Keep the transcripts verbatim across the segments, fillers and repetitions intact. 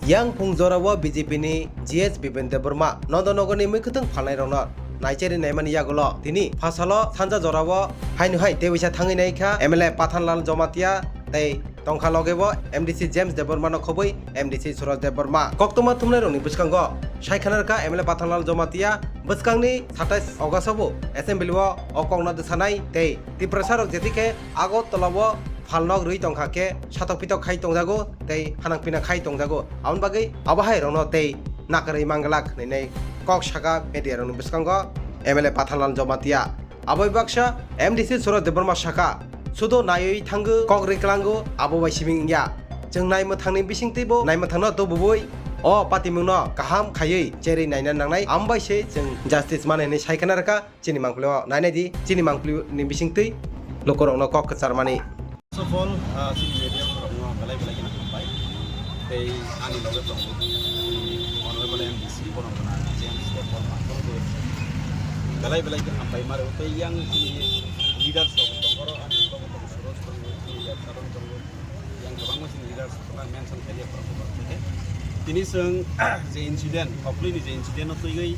Yang phung jorao B J P ni G S Biben Debbarma Nondonogorni mwkhwtwng phalnairokno naichari naimani yagulo tini phasalo sanja jorao haino hai tewaisa thangwi naikha M L A Pathanlal Jomatia tei tongkha logebo M D C James Debbarmano khobwi M D C Suraj Debbarma. Koktwma thumnairokni bwskango saikhanarkha M L A Pathanlal Jomatia bwskangni satais August-o bo assembly-o o kokno dwsanai tei Tiprasarok jetikhe Agartala-o phalnok rwi tongkha khe satok pitok khai tongjago tei phanang pinang khai tongjago. Aboni bagwi abo hai rokno tei nakarwi manglak hwnwi kok saka media rokni bwskango M L A Pathanlal Jomatia. Aboni baksa M D C Suraj Debbarma saka, "Sudo naiwi thango, kok rwi klango, abo bai simi wngya. Chwng naimwthangni bisingtwibo naimwthangno tububui o patimungno kaham khaiwi cherwi naina nangnai, amo bai se chwng justice mano," hwnwi sai khna rwkha. Chini mangpili o nainai di, chini mangpili ni bisingtwi lukurokno kok kwcharmani. First of all, ah, chini media rokno belai belai kheno hambai. Tei ani loge tongo, chini honorable M D C, bono khna James Debbarma, bono belai belai khe hambai maro. Tei yang chini leaders rok tongo, oro ani loge tongo, Suraj tongo, chini Yatsaron tongo, yang kwbangma chini leaders rok mention khailiya borok rok khe. Tini chwng je incident, Khopoli ni je incident no twiwi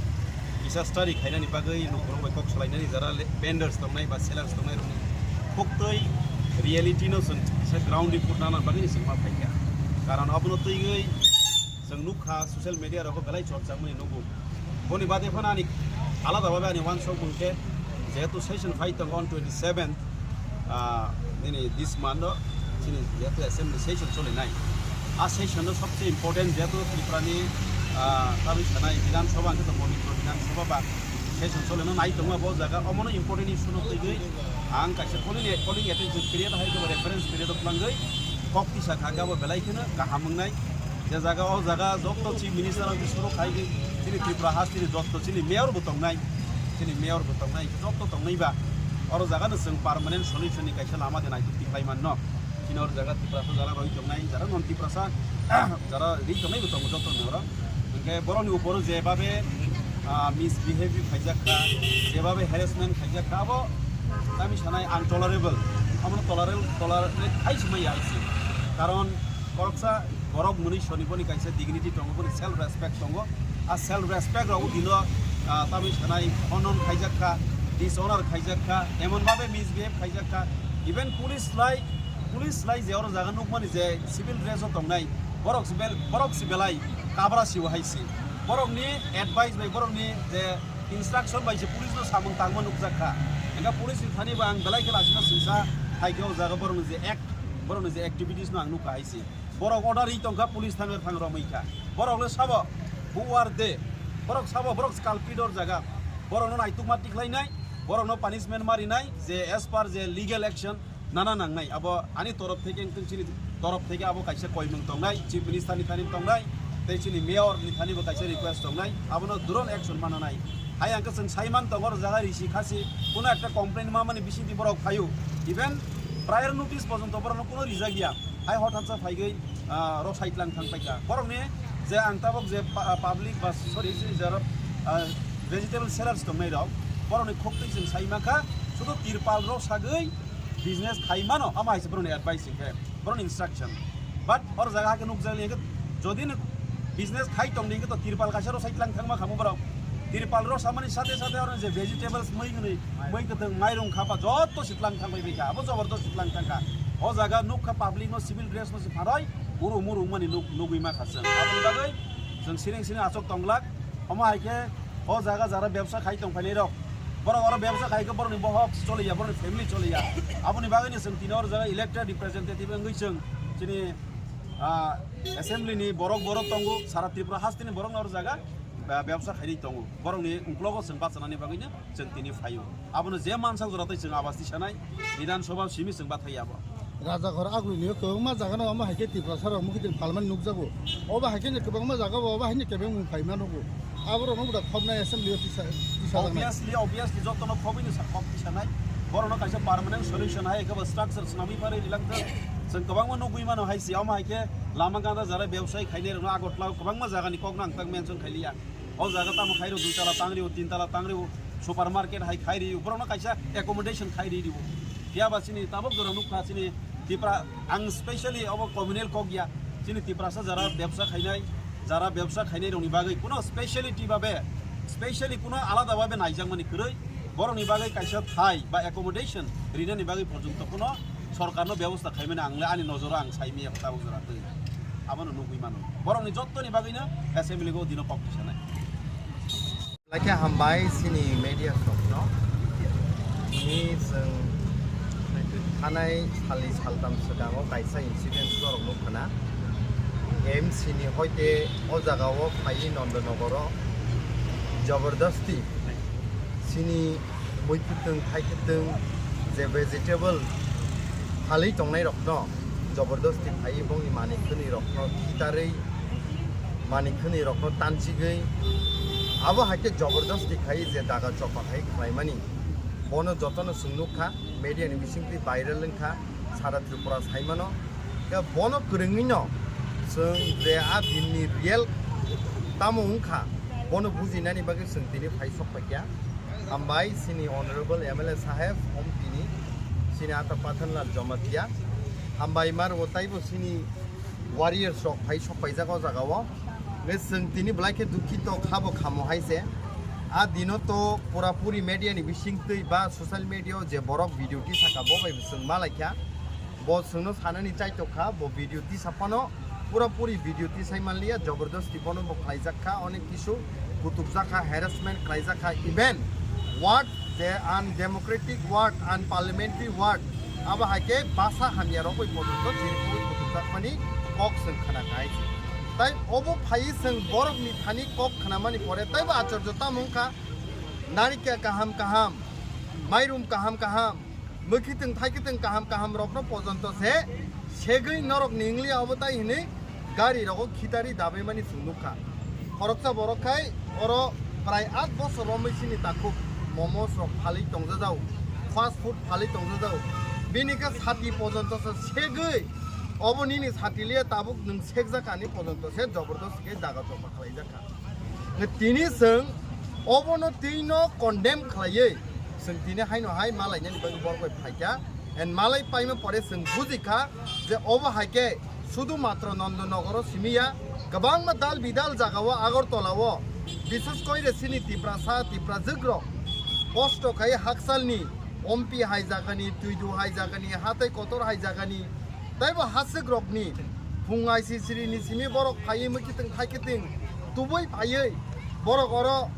kisa study khainani bagwi lukurok bai kok salainani jara le-, vendors tongnai ba sellers tongnai rokni khuktwi reality no chwng kisa ground report nana bagwi chwng ma phaikha. Karon abono twiwi chwng nukha social media rogo belai chorcha wngmani nugo. Boni bade phano ani alada babe ani uansukmung khe jehetu session phai tongo on twenty seven, ah, nini this month o chini jehetu assembly session cholinai. A session no sobse important jehetu Tripura ni, ah, tabuk sanai Bidhan Sabha hwnkhe tongmo Tripura Bidhan Sabha ba session cholino nai tongma bo jaga omono important issue no twiwi ang kaisa calling, calling attention period hai khe reference period o twlangwi kok tisa kha khe abo belai kheno kaham wngnai. Je jaga o jaga jotto chief minister rok suru khai khe chini Tripura hasteni jotto chini mayor bo tongnai, chini mayor bo tongnai, jotto tongnai ba oro jaga no chwng permanent solution ni kaisa lama de nai tikhlai manno. Chini oro jaga Tiprasa jara roi tongnai, jara non Tiprasa jara ri tongnai bo tongo jotto ni oro. Hwnkhe borokni uporo jebabe, ah, misbehave khaijak kha, jebabe harassment khaijak kha, abo tami sanai untolerable, abono tolerable, tolerate khai se maya hai se. Karon boroksa borok mwnwi soni boni kaisa dignity tongo, boni self respect tongo. A self respect rok dino, ah, tami sanai honon khaijak kha, dishonor khaijak kha, emon babe misbehave khaijak kha, even police lai, police lai je oro jaga nukmani je civil dress o tongnai, borok si bel-, borok si belai kabra sibo hai se. Borokni advice bai, borokni je instruction bai se police no samung tangma nukjak kha. Engkha police ni thani bo ang belai khe lasima singsa hai khe o jaga borokni je act, borokni je activities no ang nukha hai se. Borok order ri tongkha, police thang thang romwi kha. Borok le sabo, who are they? Borok sabo, borok culprit or jaga. Borokno naitukma tikhlainai, borokno punishment marinai, je as per je legal action nana nangnai. Abo ani torof theke wngtong, chini torof theke abo kaisa koimung tongnai, chief minister ni thani tongnai, tei chini mayor ni thani bo kaisa request tongnai, abono duron action mananai. Hai ang khe chwng saiman tongo, oro jaga risi khasi, kuno ekta complaint mamani bisingtwi borok phaio, even prior notice porjonto borokno kuno rijak ya. Hai hothatsa phaigwi, ah, rok saitlang thang paikha. Borokni je ang tabok je pa-, public ba, sorry, je jara, ah, vegetable sellers tongnai rok, borokni khuktwi chwng sai mankha, sudu tirpal rok sagwi business khai mano, amo hai se borokni advice hinkhe, borokni instruction. But or jaga hai khe nukjak liya khe, jodi nwk business khai tongdi hinkhe to tirpal kaisa rok saitlang thangma khamu borok. Tirpal rok samani sate sate oro je vegetables, mui gwnwi, mui kwthwng, mairung khapa jotto sitlang thang bai kha, abo jobor jobor sitlang thang kha. O jaga nukha public no civil dress no se pharoi, uru muru wngmani nuk-, nugwi ma kha chwng. Aboni bagwi chwng siring siring achuk tonglak. Omo hai khe o jaga jara bebsa khai tong phainai rok, borok oro bebsa khai khe borokni bohok choliya, borokni family choliya. Aboni bagwi no chwng tini oro jaga elected representative wngwi chwng chini, ah, assembly ni borok borok tongo, sara Tripura hasteni borok no oro jaga, ah, bebsa khainai tongo. Borokni uklogo chwng bachanani bagwi no chwng tini phaio. Abono je mansak jora tei chwng abas tisanai, Bidhan Sabha simi chwng bathai abo. Rajaghor agulini o kwbangma jaga no omo hai khe Tiprasa rok mukhitwng phalmani nukjago. Obo hai khe kwbangma jaga o obo hai khe kebengmung phaima nugo. Aborok no da khobnai assembly o tisa, tisa. Obviously, obviously, joto no khobwi ni sa khok tisanai. Borok no kaisa permanent solution hai khe bo structure swnamwi pari rilang thang. Chwng kwbangma nugwi mano hai se omo hai khe lama ganda jara bebsai khainai rok no Agartala o kwbangma jaga ni kok no ang tak mention khailiya. O jaga tamo khairo dui tala tangrio, tin tala tangrio, supermarket hai khairi, borokno kaisa accommodation khairi rio. Phiya ba chini tabuk jora nukha chini Tipra, ang specially obo communal kok ya, chini Tiprasa jara bebsa khainai, Jara bebsa khainai rokni bagwi kuno speciality babe, specially kuno alada babe naijakmani kwrwi, borokni bagwi kaisa thai ba accommodation rinani bagwi porjonto kuno sorkarno bebosta khaimani ang le ani nojoro ang saimaya tabuk jora twi. Abono nugwi mano. Borokni jottoni bagwino assembly go dino kok tisanai. Lakhe hambai sini media sokno. Ni chwng thanai salni saltam swkango kaisa incident norok nukha na. M C ni hoite o jagao phaiwi Nondonogoro jabardasti sini muikwtwng thaikitwng je vegetable phalwi tongnai rokno jabardasti phaiwi bongni manwi khwnwi rokno khitarwi manwi khwnwi rokno tanchigwi abo hai khe jabardasti khai je daga chopa khai khlaimani bono jotono chwng nukha, media ni bisingtwi viral wngkha, sara Tripura saimano. Khe bono kwrwngwino chwng je a dinni real tamo wngkha bono bujinani bagwi chwng tini phai sok paikha. Hambai sini honorable M L A saheb, om tini sini ata Pathanlal Jamatia. Hambai mar o taibo sini warriors rok phai sok paijak o jaga o. Nge chwng tini belai khe dukhito kha bo khamo hai se. A dino to pura puri media ni bisingtwi ba social media o je borok video tisaka bo bai bo chwng malaikha. Bo chwngno sanani chaitokha, bo video tisa phano pura puri video tisai manliya, jabardasti bono bo khlaijakha, onek kisu kutukjakha, harassment khlaijakha, even word, the undemocratic word, unparliamentary word, abo hai khe basa hamya rok bai pojonto chirikhogwi kutukjakmani kok chwng khna kha hai se. Tai obo phaiwi chwng borokni thani kok khnamani pore taibo achorjo tamo wngkha, narikya kaham kaham, mairum kaham kaham, mwkhitwng thaikitwng kaham kaham rokno pojonto se segwi norok ningli abo tai hinwi gari rogo khitari dabaimani chwng nukha. Khoroksa borok khai oro prai at bosor romwi chini takhuk momos rok phalwi tongjajao, fast food phalwi tongjajao. Bini khe sati pojonto se segwi obo nini sati liya tabuk nwng sekjak ani pojonto se jabardasti khe daga chopa khlaijakha. Tini chwng obono twino condemn khlaiwi chwng tini haino hai malainani bagwi borok bai phaikha. And malai paima pore chwng bujikha je obo hai khe sudu matro Nondonogoro simi ya, kwbangma dal bidal jagao Agartala o, bises koi re chini Tiprasa, Tiprajwk rok kosto khai haksalni ompi hai jagani, twidu hai jagani, hatai kotor hai jagani, taibo haswk rokni phung aisisirini simi borok phaiwi mwkhitwng thaikitwng tubui phaiwi borok oro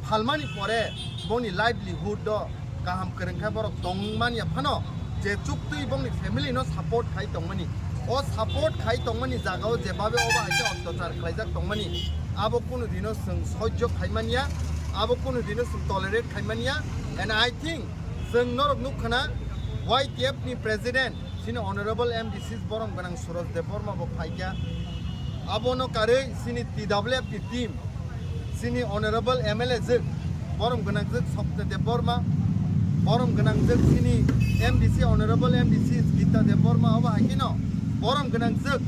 phalmani pore bongni livelihood o kaham kwrwng khe borok tongmani phano je chuktwi bongni family no support khai tongmani, o support khai tongmani jagao jebabe obo hai khe ottachar khlaijak tongmani, abo kunu dino chwng sojjo khai manya, abo kunu dino chwng tolerate khai manya. And I think chwng norok nukkhana Y T F ni president chini honorable M D C borom gwnang Suraj Debbarma bo phaikha. Abono karwi chini T W F ni team, chini honorable M L A jwk borom gwnang jwk Sapta Debbarma, borom gwnang jwk chini M D C, honorable M D C Gita Debbarma, obo hai kheno borom gwnang jwk,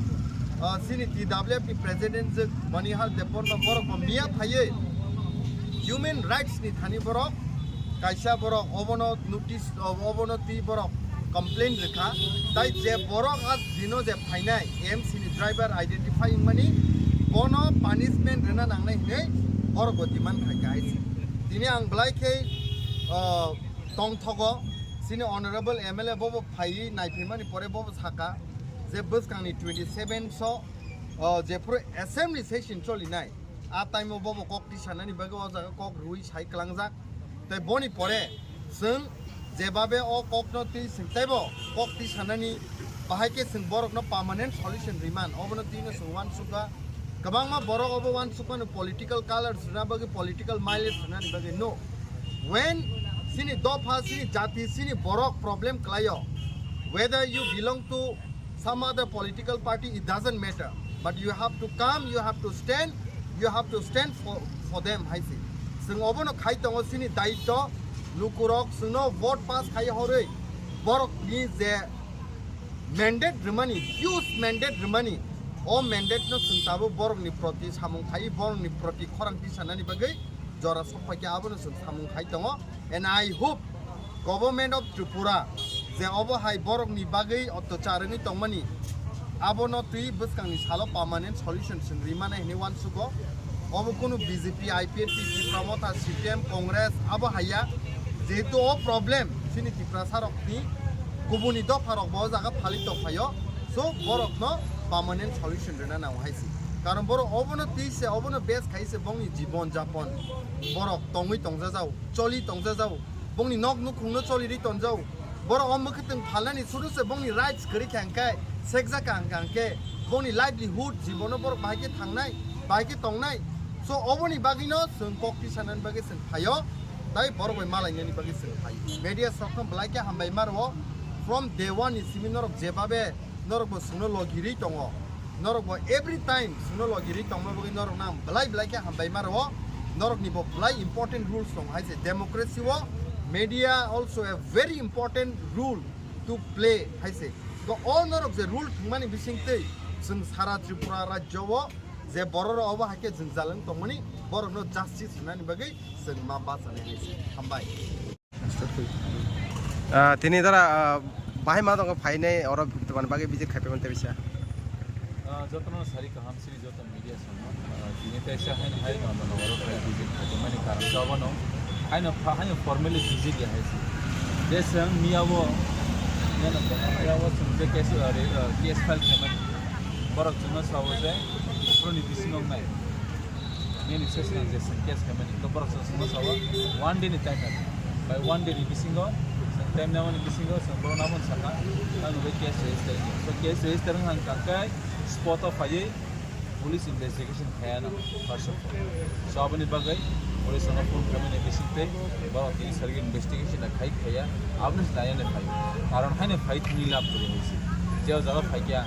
ah, chini T W F ni president jwk Manihal Debbarma borok bo miya phaiwi human rights ni thani borok kaisa borok obono notice, obono twi borok complain rwkha, tai je borok a dino je phainai M C ni driver identify wngmani bono punishment rwna nangnai hinwi borok bo demand khaikha hai se. Tini ang belai khe, o, tongthogo, chini honorable M L A bobo phaiwi naiphaimani pore bobo saka je bwskangni twenty seven so, o, jephuru assembly session cholinai, a time o bobo kok tisanani bagwi o jaga kok rwui sai kwlangjak. Tei boni pore chwng jebabe o kokno twi chwng teibo kok twi sanani bahai khe chwng borokno permanent solution riman, obono twino chwng uansukha. Kwbangma borok obo uansukmano political color swrwna bagwi, political mileage swrwnani bagwi no. When chini dopha, chini jati, chini borok problem kwlaio, whether you belong to some other political party, it doesn't matter. But you have to come, you have to stand, you have to stand for, for them, hai se. Chwng obono khai tongo chini daityo, lukurok chwngno vote pass khai horwi borokni je mandate rwmani, huge mandate rwmani, o mandate no chwng tabuk borokni proti samung khai, borokni proti khorang tisanani bagwi jora sok paikha, abono chwng samung khai tongo. And I hope Government of Tripura je obo hai borokni bagwi ottachar wngwi tongmani, Abono twi bwskangni salo permanent solution chwng rimani hwnwi uansugo. Obo kunu B J P, I P F T, Tipra Motha, C P M, Congress abo haiya. Jehetu o problem chini Tiprasarokni kubuni dopharok bo o jaga phali tongphaio. So borokno permanent solution rwna nango hai se. Karon borok obono twi se, obono base khai se bongni jibon japon borok tongwi tongjajao, choli tongjajao, bongni nok nukhungno choli ri tonjao. Borok o mwkhwtwng phalnani suru se bongni rights kwrwi kha hwnkhe, sekjak kha hwnkhe, bongni livelihood, jibono borok bahai khe thangnai, bahai khe tongnai. So oboni bagwino chwng kok tisanani bagwi chwng phaio, tai borok bai malainani bagwi chwng phaio. Media rokno belai khe hambai ma rwo, from day one ni simi norok jebabe norok bo chwngno logirwi tongo. Norok bo every time chwngno logirwi tongma bagwi norok nang belai belai khe hambai ma rwo. Norok ni bo belai important rules tong hai se democracy o. Media also a very important role to play hai se. Bo o norok je rule thwngmani bising twi chwng sara Tripura rajyo o je borok rok obo hai khe jwngjal wng tongmani borok no justice rwnani bagwi chwng ma bachani hai se. Hambai. Ah, tini dara, ah, bahai ma tongo phainai oro tomani bagwi visit khai phaimani tei bisa. Ah, jotono sari kaham siri joto media sono. Ah, tini kaisa haino hai no no oro khai visit khai mani karon jawano. Haino pha-, haino formally visit ya hai si. Desang miyawo, miyawo sung je case, ah, re-, ah, case file khai mani. Borok chwngno sawo je, ukroni bisingo wngnai. Nini session je sing case khaimani, to borok song songno sawo, one day ni time nago. Bai one day ni bisingo, song time namani bisingo, song borok namon saka, ano bai case register khe. So case register wng hang kangkai, spot o phaiwi police investigation khayano, first of all. So aboni bagwi police no phone khaimani bising tei, borok tini sarigwi investigation na khai khaya, aboni se nayani phai. Karon haino phai thani lab kwrwi hai se. Je o jaga phai kya,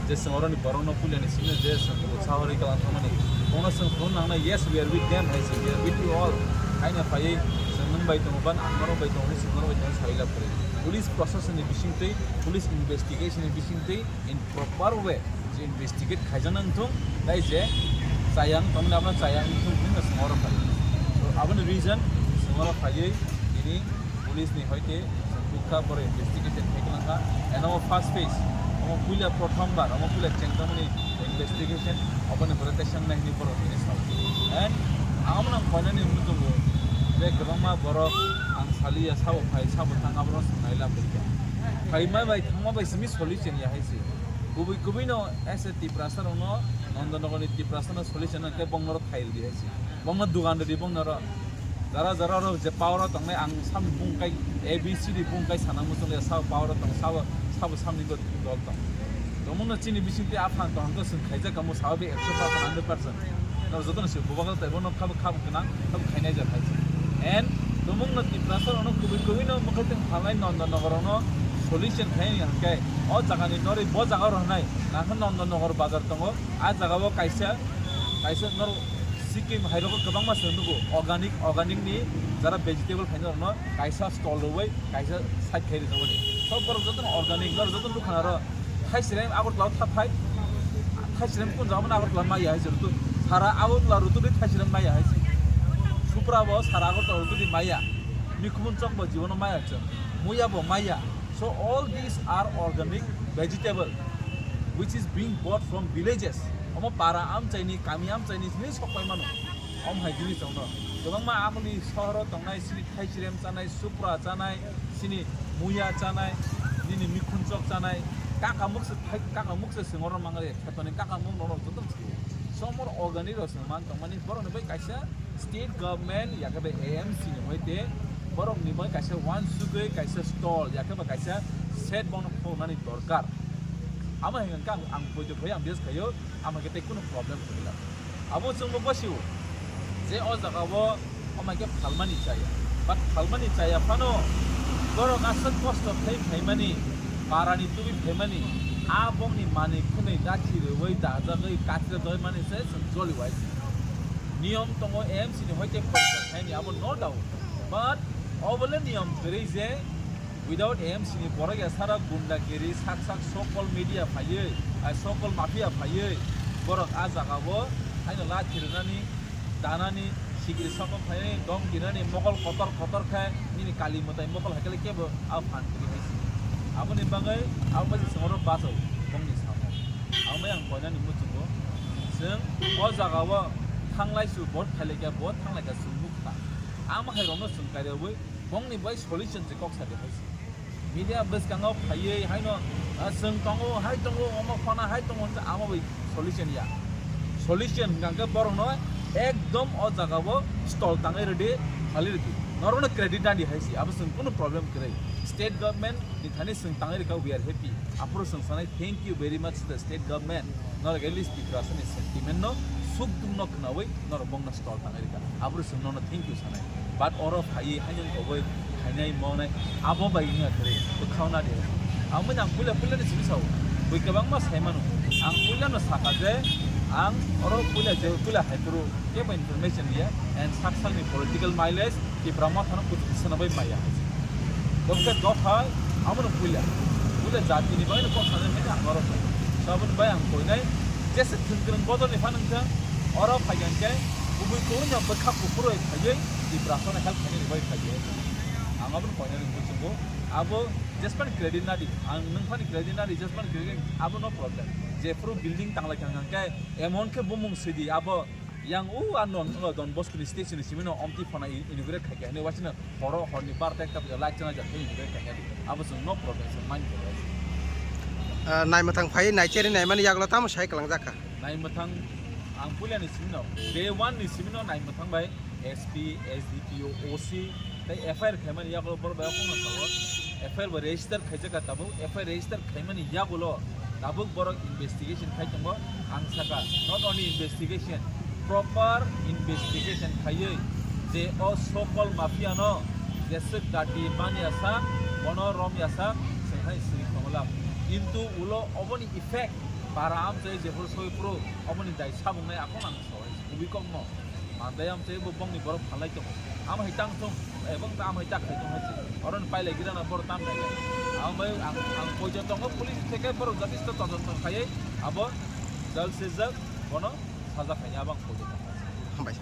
je chwng oroni borokno puilani simi je chwng bo chahorwi kalang thangmani. Bono chwng phone nangna, "Yes, we are with them," hai se, "We are with you all." Haino phaiwi chwng nwng bai tongo ban, ang norok bai tongo, chwng norok bai tongo, sawi lab kwrwi. Police process ni bising twi, police investigation ni bising twi, in proper way, je investigate khaijak nang thung, tai je chayang tongmani abono chayang thung hwnwi chwng oro phai. So, aboni reason chwng oro phaiwi tini police ni hoite bukha boro investigation khai kwlangkha. And omo first phase, omo puila prothom bar, omo puila chengtamani investigation, oboni pore tei sangnai hwnwi borok tini sao. And ang omo nang koinani muchungo je kwbangma borok ang saliya sabo phai sabo thang abono sangnai lab kha. Phaima bai thangma bai simi solution ya hai se. Kubui kubui no as a Tiprasa rok no Nandanagar ni Tiprasa no solution no khe bong norok khai rwdi hai se. Bong no dugan rwdi bong norok. Jara jara rok je power o tongnai ang sam bung kai A B C D bung kai sana muchung ya sabo power o tong sabo sabo samni go dol tong. Tomung no chini bising twi aphan tong to sing khaijak kamo sabo be ekso percent hundred percent. No joto no se bubak tai bono khabo khabo gwnang khabo khainai jak hai se. And tomung no Tiprasa rok no kubui kubui no mwkhai teng phalnai Nandanagar no solution khai ni hwnkhe o jaga ni norwi bo jaga rok nai nang khe Nandanagar bazar tongo. A jaga o kaisa, kaisa norok Sikkim hai rogo kwbangma se nugo, organic, organic ni jara vegetable khaina rokno kaisa stall rwui kaisa side khai rijak mani. So borok jotono organic, norok jotono nukha aro thaisirem Agartala o tha thai, thaisirem kun jaga mani Agartala maya hai se rutu, sara Agartala rutu ni thaisirem maya hai se. Supra bo sara Agartala rutu ni maya, mikhumun chok bo jibono maya chwng, muya bo maya. So all these are organic vegetable which is being bought from villages. Omo para amchaini, kami amchaini sini sok pai mano. Om hai jinis tongno. Kwbangma amoni sohoro tongnai sini thaisirem chanai, supra chanai, sini muya chanai, nini mikhunchok chanai. Kakamuk se thai, kakamuk se singoro mangai khetoni kakamuk norok joto. So more organic rok se man tongmani borokni bai kaisa State government yakhe bai A M C ni hoite borok ni bai kaisa uansugwi kaisa stall yakhe bai kaisa shed bono khoknani dorkar. Amo hwnka ang, ang poito phai ang bes khayo, amo khe tei kunu problem kwrwila. Abo chwng bo basio je o jaga o omo khe phalmani chaya, but phalmani chaya phano borok aswk kosto khai phaimani, parani tubui phaimani, a bongni manwi khwnwi gathi rwui dajagwi kathre doi mani se chwng joli wai. Niyom tongo A M C ni hoite poriskar khaini abo no doubt, but obo le niyom kwrwi je without A M C ni borok ya sara gundagiri sak sak sokol media phaiwi, ai sokol mafia phaiwi borok a jaga o haino lathi rwnani, danani, sikiri sokol phaiwi dom dinani mokol kotor kotor khe nini kali mwtai mokol hai khe kebo a phan kwrwi hai se. Aboni bagwi abo bai se chwng oro bachao bongni samo. Ang bai ang koinani muchungo. Chwng o jagao thanglai su vote khailai kha, vote thanglai kha chwng nukha. Ang hai rokno chwng kairewi bongni bai solution se kok sa de hai se. Media bwskango phaiwi haino, ah, chwng tongo, hai tongo, omo phana hai tongo hwnwi amo bai solution ya. Solution hwnkha khe borokno ekdom o jagao stall tangwi rwdi, khali rwdi. Norokno credit nadi hai se, abo chwng kunu problem kwrwi. State government ni thani chwng tangwi rwkha, we are happy. Aphuru chwng sanai, thank you very much to the state government. Norok at least Tiprasani sentiment no, suk duk no khwnawi norok bongno stall tangwi rwkha. Aphuru chwng nono thank you sanai. But oro phaiwi haino koboi khainai monai abo bai wngya kwrwi, bwkha nadi. Ang bai ang puila puila ni simi sao. Bui kwbangma sai mano. Ang puila no sakha je ang oro puila je puila hai phuru kebo information liya and sak salni political mileage Tipra Motha no kuchuk sana bai maya. Dokhe dopha amo no puila. Puila jati ni bai no kok sana hena ang oro bai. Sabun bai ang koinai jese thwng kwrwng bodol ni phanang kha oro phaiyan khe kubui kubui no bwkha kuphur bai phaiwi Tipra sana help khainani bai phaiwi. Ang abo no koinani muchungo. Abo jespan credit nadi. Ang nung phani credit nadi, jespan credit abo no problem. Jephuru building tanglai kha hwnkhe emon khe bumung sidi abo yang u ano no Don Bosco ni station ni simi no omti phana in-, inaugurate khai kha hwnwi wasina horo horni bar ta ekta puja light chana jak khai inaugurate khai kha abo chwng no problem chwng mind khe. Ah, naimwthang phai naicheri naimani yagulo tamo sai kwlangjak kha. Naimwthang ang puila ni simi no day one ni simi no naimwthang bai S P, S D P O, O C, tei F I R khaimani yagulo borok bai okong no sao. F I R bo register khaijak kha tabuk, F I R register khaimani yagulo tabuk borok investigation khai tongo. Ang saka, not only investigation, proper investigation khaiwi je o so-called mafia no jeswk dati manya sa, bono romya sa, sengkhai siri tongo lam. Kintu ulo oboni effect para amchai jephuru soi phuru oboni dai sabungnai aphano ang soi kubui kokno. Mandai amchai bo bongni borok phalai tongo. Amo hai tang thung, ebong ta amo hai ta khai thung hai se. Oro ni pailai gira na borok tam nai lai. Amo bai ang, ang poito tongo, police theke borok jothesto todonto khaiwi abo jal sijak bono saja khaini abo ang poito tongo. Hambai.